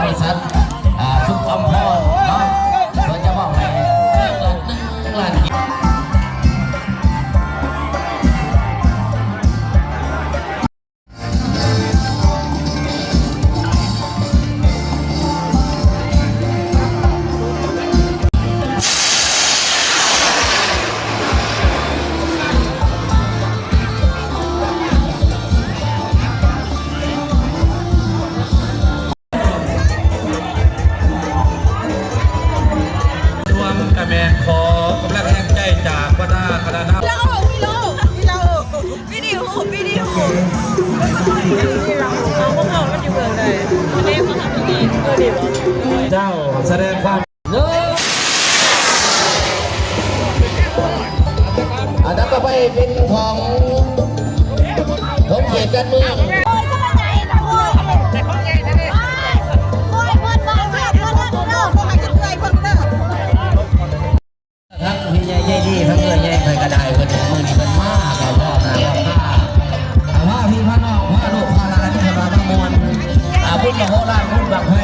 ບໍລິສັດ ອ່າ ສຸກອຳພອນເນາະ ເພິ່ນຈະມອບໃຫ້ໜຶ່ງລ້ານ ໜຶ່ງລ້ານກີບ. ລວມກະແມ່ນຂໍກຳລັງແຮງໃຈຈາກບັນດາຄະນະນຳ ວິດີໂອ ວິດີໂອ ວິດີໂອ ເຈົ້າສະແດງຄວາມ ອັນດັບຕໍ່ໄປເປັນຂອງຂົງເຂດການເມືອງ ໂອ້ຍ ສະບາຍໃຈນະ ໂອ້ຍ ໂອ້ຍ ໂອ້ຍ ເພິ່ນວ່າເພິ່ນ ເພິ່ນເດີ ເພິ່ນໃຫ້ເອື້ອຍເພິ່ນເດີ ທັງພີ່ໃຫຍ່ໃຫຍ່ດີ ທັງເອື້ອຍໃຫຍ່ຂ້ອຍກະໄດ້ ເພິ່ນມື້ນີ້ເພິ່ນມາ ກໍພໍໜ້າພໍຕາ ຖ້າພາພີ່ພານ້ອງ ພາລູກພາຫຼານ ເພິ່ນວ່າມາມ່ວນ ອ່າ ບຸນມະໂຫລານ ບຸນບັ້ງໄຟ